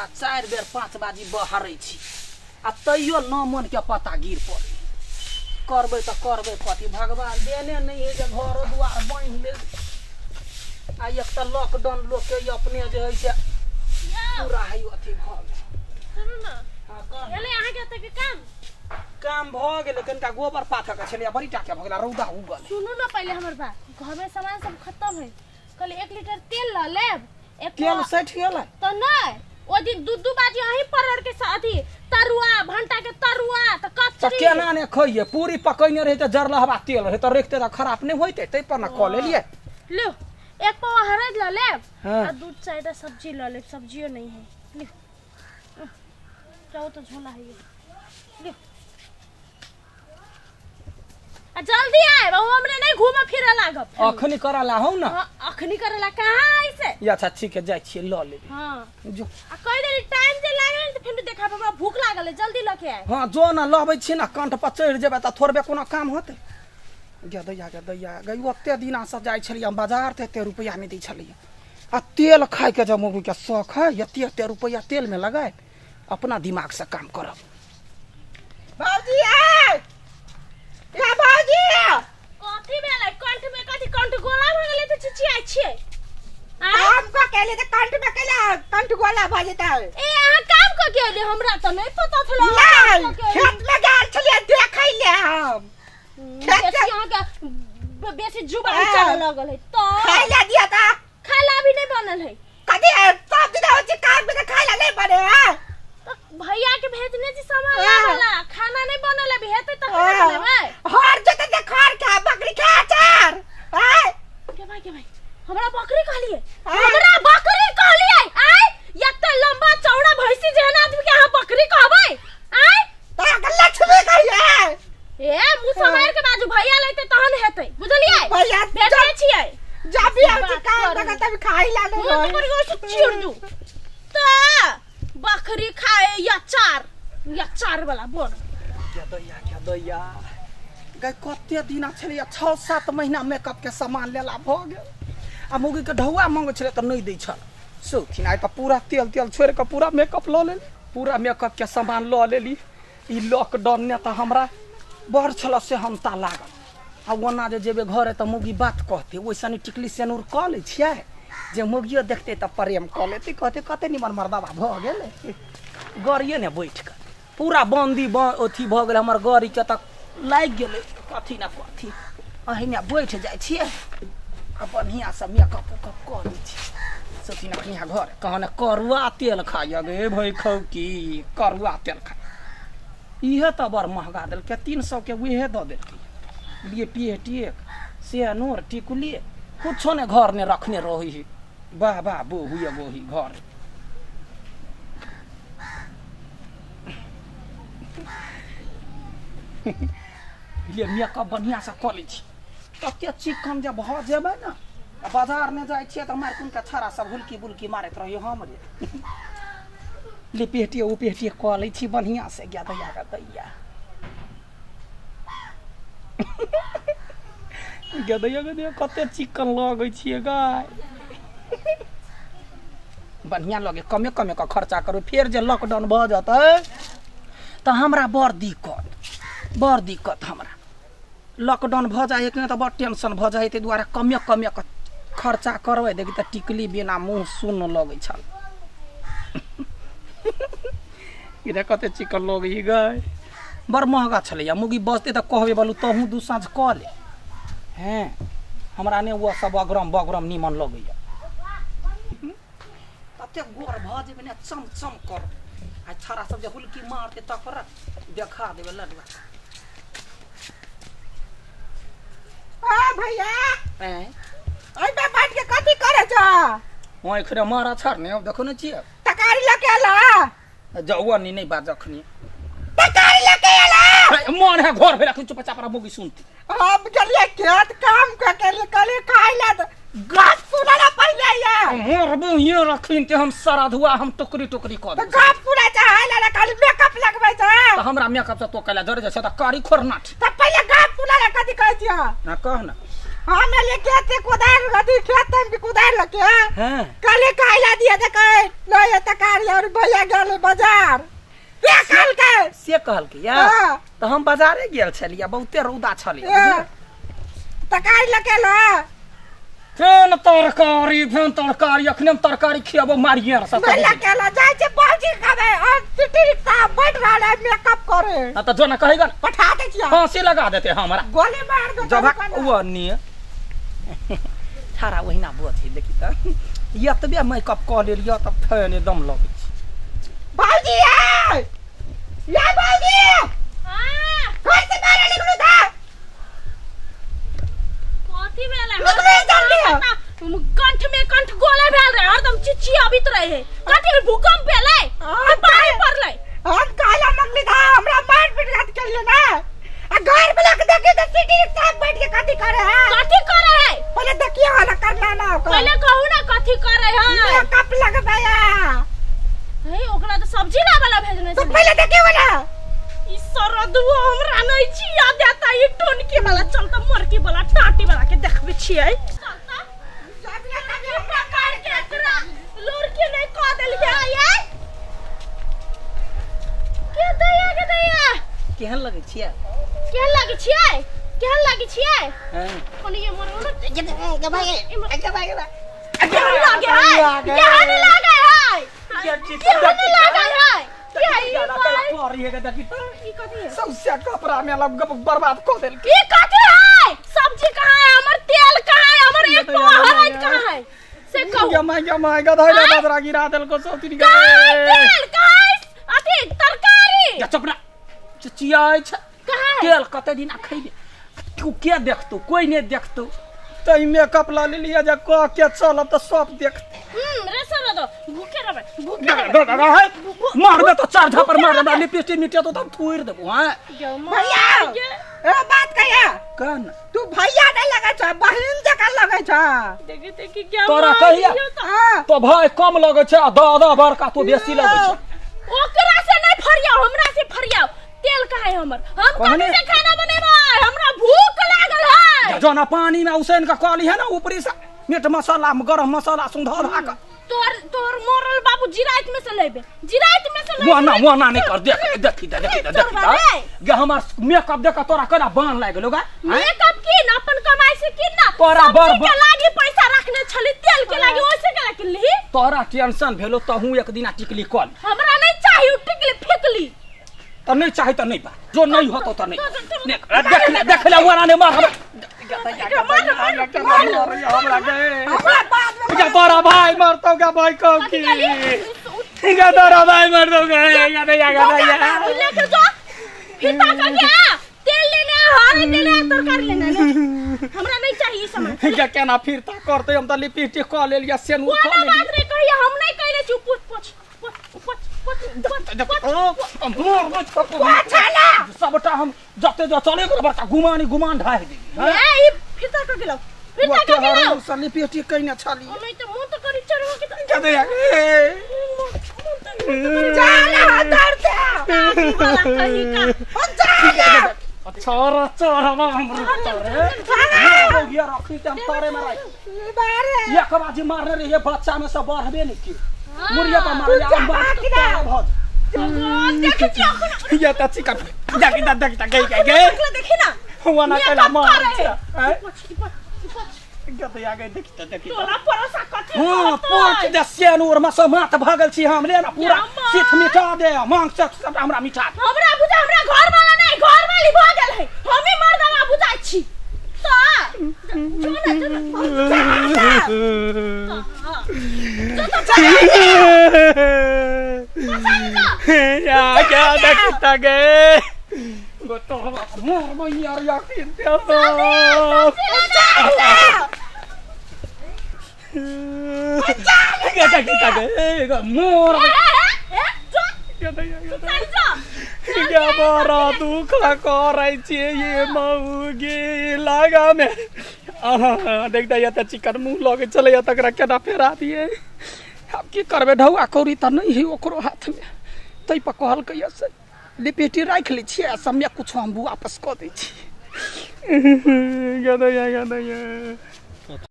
पछिला 4 बेर 5 बाजी बहरै छी आ तैयो न मन के पता गिर पड़े। करबै त करबै कथी, भगवान देने नहीं है जे घरो दुआर बान्हि ले। आ एक त लॉकडाउन लोक के अपने जे है से पूरा है अथी भ गेल। सुनू न, हां कह गेलै अहाँ के ओतऽ के काम? काम भ गेलै, कनिका गोबर पाथर के छलै बड़ी टाके भ गेल, रौदा उगल। सुनू न पहिले हमर बात, घर में सामान सब खत्म है, कहली 1 लीटर तेल ल लेब। एक तेल सठि गेलै त नै, ओ दिन 2-2 बाजी अही परोड़ के अथी तरुआ भंटा के तरुआ त कचरी केना ने खइए, पूरी पकैने रहे त जरलहबा तेल रहे त रखते त खराब नै होइते, तै पर न क लेलिए। लो 1 पौवा हरद ल लेब आ 2-4 टा सब्जी ल लेब, सब्जियो नहीं है। लो जाओ तो झोला है, लो आ जल्दी आए, बहु हमरे नहीं घूमे फिरे लागब। अखनी करला हौ न? हां अखनी करला कहां ऐसे? अच्छा ठीक है, जाय छियै ल लेबे। हां जो आ कह देली टाइम जे लागल त फिर देखाब, हमरा भूख लागल है, जल्दी ल के आए। हां जो न लबै छी न कंठ पर चढ़ जेबै त थोड़बे कोनो काम होतै। गे दैया गे दैया गई, ओते दिना से जाय छलियै हम बाजार त एते रुपैया नहि दै छलियै। आ तेल खाय के जब मौगी के शौक है, एते एते रुपैया तेल में लगाए अपना दिमाग से काम करब। बाबूजी आए या बाबूजी, कथी भेलै? कंठ में कथी कंठ गोला भ गेलै त चिचियाइ छियै? काम क केले त कंठ में केला कंठ गोला भ जेतै। ए अहाँ काम क के एलियै? हमरा त नहीं पता छलै। नहीं, खेत में गेल छलियै देखै ले हम। खेत से अहाँ के बेसी जुबान चले लगल है त खाइ ला दिया त खाइ ला अभी नहीं बनल है। कथी सब दिन होइ छै काम में त खाइ ला नहीं बने है। भैया के भेजने छी सामान लाबला, खाना नहीं बनल अभी हेतै त खाना बनेबै। हर जते ते खर खा बकरी खा चार। आय के भाई हमरा बकरी कहलिए, हमरा बकरी कहलिए? आय एते लंबा चौड़ा भैंसी जेहन आदमी के अहाँ बकरी कहबै? आय त लक्ष्मी कहिए। ए मुंह समार के बाजू, भैया लेते तहन हेतै, बुझलियै? भैया भेजने छियै जब भी आबै काम त तब खाइ ला ले। मुंह पर गोस चिर दू त बकरी खाए या चार वाला बोल। क्या दैया क्या दैया गई, कते दिना छलियै 6-7 महीना मेकअप के सामान लेला भ गेल। आ मौगी के ढौआ मंगै छलै त नहि दै छल सौखिन। आइ त पूरा तेल तेल छोड़ि के पूरा मेकअप ल लेली, पूरा मेकअप के सामान ल लेली। ई लॉकडाउन ने त हमरा बड़ छल से हमता लागल। आ ओना जे जेबै घरे त मौगी बात कहतै, ओइसन टिकली सेनुर क लै छियै जे मौगियो देखते त प्रेम क लेतै, कहते कते निमन मर्दाबा भ गेलै। गड़िए ने बैठ के पूरा बंदी अथी भ गेलै हमर गड़ी के, त लागि गेलै कथी न कथी। अहिना बैठ जाइ छियै आ बढ़िआँ से मेकअप उकअप क लै छियै। सोचिन अखनी घर कहने करुआ तेल खाइए गे भै खौ की करुआ तेल खा, इहे त बड़ महगा देलकै, 300 के उहे दऽ देलकै। लिए पेटी सेनुर टिकुली कुछो ने घर ने रखने रही है। वाह वाह बोहु गोही घर। ये मेकअप बढ़िया से क लै छी, तते चिकन जे भ जेबै न बाजार ने जाइ छियै त मार कुन के छाड़ा सब हुलकी बुलकी मारैत रही हमरे। ले पेटी ओ पेटी क लै छी बढ़िया से। गया दैया गे दैया गे दैया गे दैया कते चिकन लगै छियै गाय, बढ़िया लगे। कमे कमे के खर्चा करू, फेर जे लॉकडाउन भ जेतै त हमरा बड़ दिक्कत, बड़ दिक्कत। हमरा लॉकडाउन भ जाइ है त बड़ टेंशन भ जाइ, ताहि दुआरे कमे कमे के खर्चा करबै। देखी त टिकली बिना मुँह सुन्न लगै छल। इधर कते चिकन लगै गए, बड़ महगा छलैया। मुगी बचतै त कहबै बोलू तहूँ 2 साँझ क ले। हैं हमरा ने ओ सब अगरम बगरम निमन लगैया। तते गोर भ जेबै ने चम चम कर, आ छाड़ा सब जे हुलकी मारतै तकर देखा देबै लडुआ। आ भैया ओइ पे बैठ के कथी करै छ? ओइ मारा छर ने देखो ने छियै तकारी लके आला जाउ नी नहीं बाज अखनी तकारी लके आला मन है घर भेला चुपचाप मोगी सुनती। हम गेलियै खेत काम क के कहलियै खाइ ला गाछ सुनला पहिले या मोर बुहिए रखिन ते हम सराधुआ हम टुकड़ी टुकड़ी क त गाछ पूरा चाहे ला खाली मेकअप लगबै छ त हमरा मेकअप से तो कैला जरे छै त कारी खोरनाठ त पहिले गाछ सुनला कथि कहै छियै ना कह ना। हम ले खेत कुदार गदी खेत में कुदार लके हां काले काइला दिया त कहे नहीं तरकारी और भैया गेल बाजार के कहल के से कहल के या त हम बाजारे गेल छलिया बहुते रौदा छलिया तरकारी लके ला फेन तरकारी फेन तरकारी अखने तरकारी खियाबो मारिए सब लके ला जाय छै बाजी खाबे और सिटी रिक्शा बैठ रहल है मेकअप करे हां त जो ना कहेगा पठा दे छिया फांसी लगा देते हमरा गोली मार दो जब वो नी थारा ओहिना बोझ देखी त यतबे मेकअप क लेलियो त फेन एकदम लगै छै बाजी ए या बाजी हां कैसे मारे निकलू था कथि भेल निकले जल्दी कंठ में कंठ गोला भेल रहे हरदम चिचियाबित रहे कथि भूकंप भेलै पानी पड़लै हम काला मंगली था हमरा मार पीट रात के लिए ना आ घर में लग देखी त सिटी रिक्शा बैठ के कथि करे है कथि करे है पहले देखियो वाला करना ना पहले कहू ना कथि करे है मेकअप लगबैया हे ओकरा त सब्जी ना वाला भेजने तो पहले देखियो वाला ई सरदुआ हमरा नहीं छिया देता ई टोनकी वाला चलता मरकी वाला टाटी वाला के देखबे छियै चलता प्रकार के एकरा लुरकी नहीं क देलियै ये के दैया के दैया केहन लगै छियै केहन लगै छियै केहन लगै छियै हां कोनी ये मरो न के भाई के भाई केहन लागे है केहन लागे है केहन लागे है सबसे कपड़ा में लग बर्बाद क देल की कथि है सब्जी कहां है हमर तेल कहां है हमर एक पौआ हरद कहां है से कहू गे my गे my गधैला बजरा गिरा देल को सब तीन कहां है तेल कहां है अथी तरकारी या चपना चिचियाय छ कहां है तेल कते दिन खैबे तू के देखतो कोई नहीं देखतो तई मेकअप ला लिया जा क के चलब त सब देखते रे सर दो भूखे रहबे भूखे रहबे मारबे तो चार झापर मारबे लिपस्टिक मिटे तो तब थोड़ देबो हां भैया ए बात कहिया कन तू भैया नहीं लगै छ बहिन जकाँ लगै छ देखी देखी क्या तोरा कहिया तो भाई कम लगै छ आ दादा बड़का तो बेसी लगै छ ओकरा से नहीं फरियाओ हमरा से फरियाओ तेल कहाँ है हमर हम कथि से खाना बनेबै हमरा भूख लागल है जना पानी में उसन का कली है ना ऊपरी से मीट मसाला गरम मसाला सुंधर धा तोर तोर मरल बाबू जिराइत में से लेबे जिराइत में से लेबे वना वना नहीं कर देख देखी देखी देखी गे हमर मेकअप देख तोरा केना बान लागि गेलौ गा मेकअप की ना अपन कमाई से की ना तोरा बर के लागी पैसा रखने छली तेल के लागी ओइसे के लागी ली तोरा टेंशन भेलो तहू एक दिन टिकली कल हमरा नहीं चाहिए टिकली फेकली त नहीं चाही त नहीं बा जो नहीं होतो त नहीं देख ले देख ले वना ने मार हमरा तोरा भाई मरतो गा भाई कब की गा तोरा भाई मरतो गा या या या लेके जो फिर का क्या तेल लेने हर लेने तरकारी लेने हमरा नहीं चाहिए सामान क्या केना फिरता करते हम त लिपस्टिक क लेलिया सेनूर क लेलिया बात रे कहिया हम नहीं कहले छु पूछ पूछ पूछ पूछ पूछ सबटा हम जते जो चले गेल बड़का गुमानी गुमान ढाहि देली ए ई फिरता क गेलौ फिरता क गेलौ लिपस्टिक कइने छली नहीं त मुंह त करी चढ़ो के क्या दे जाला दर्द वाला कहीं का जाला छोरा छोरा हमरो रे गया रखी त हम तारे में राख बारे एक बाजी मारने रहिए बच्चा में से बढ़बे नहीं की मुरिया पर मार या बात भज देख छी अखन या त चिका देखि त देखि त गई गई गई देखि ना हुआ ना कैला मार हैं गदया गई देखि त देखि तोरा परोसा कथि हां पोच दे सेनूर में से माथ भगल छी हम ले ना पूरा सीथ मिटा दे मांग से सब हमरा मिटा दे हमरा बुझा हमरा घर वाला नहीं घर वाली भ गेल है हमी मर्दवा बुझाइ छी त जो ना जो ना या क्या देखता गए गोतो मोर यार यकीन ते क्या देखता गए मोर क्या बड़ा दुख करै छियै ये मौगी लागा में देखता या त चिकन मुंह लगे चले या तकरा केना फेरा दिए अब की करबे ढौआ कौड़ी त नहीं है ओकरो हाथ में तै पर कहलकै से लिपस्टिक राखि लै छियै आ समय कुछो हम वापस कऽ दै छी। गदैया गदैया।